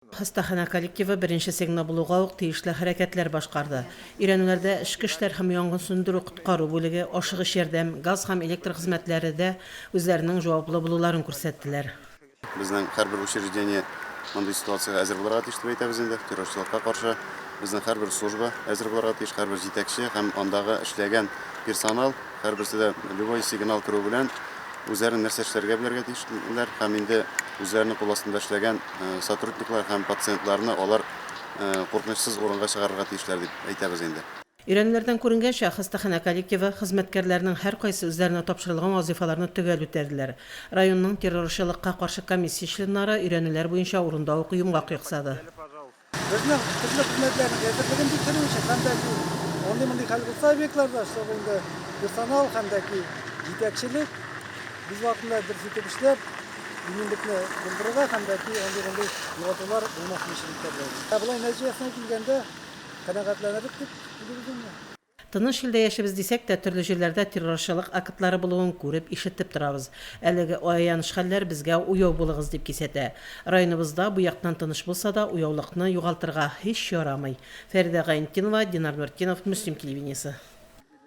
Хастаханә коллективы беренче сигнал булуга ук тиешле хәрәкәтләр башкарды. Өйрәнүләрдә эчке эшләр һәм янгын сүндерү-коткару бүлеге, ашыгыч ярдәм, газ һәм электр хезмәтләре дә үзләренең җаваплы булуларын күрсәттеләр. Безнең һәрбер учреждение мондый ситуациягә әзер булырга тиеш дип әйтәбез инде. Террорчылыкка каршы безнең һәрбер служба әзер булырга тиеш, һәрбер җитәкче һәм андагы эшләгән персонал, һәрберсе дә любой сигнал керү белән үзләренең нәрсә эшләргә белергә тиешләр һәм инде үзләренең кул астында эшләгән сотрудниклар һәм пациентларны алар куркынычсыз урынга чыгарырга тиешләр дип әйтәбез инде. Өйрәнүләрдән күренгәнчә, хастаханә коллективы, хезмәткәрләренең һәркайсы үзләренә тапшырылган вазыйфаларны төгәл үтәделәр. Районның террорчылыкка каршы комиссия членнары өйрәнүләр буенча урында ук йомгак ясады. Безнең төрле хезмәтләрнең әзерлеген тикшерү өчен һәм дә ки андый-мондый хәл булса объектларда, чтобы инде персонал һәм дә ки җитәкчелек үз вакытында дөрес итеп эшләп, иминлекне булдырырга һәм дә ки андый-мондый югалтулар булмасын өчен үткәрелә. Ә болай нәтиҗәсенә килгәндә, канәгатьләнерлек дип уйлыйбыз инде. Тыныч илдә яшибез дисәк тә, төрле җирләрдә террорчылык актлары булуын күреп, ишетеп торабыз. Әлеге аяныч хәлләр безгә уяу булыгыз дип кисәтә. Районыбызда бу яктан тыныч булса да, уяулыкны югалтырга һич ярамый. Фәридә Гайнетдинова, Динар Нуртдинов, Мөслим телевидениесе.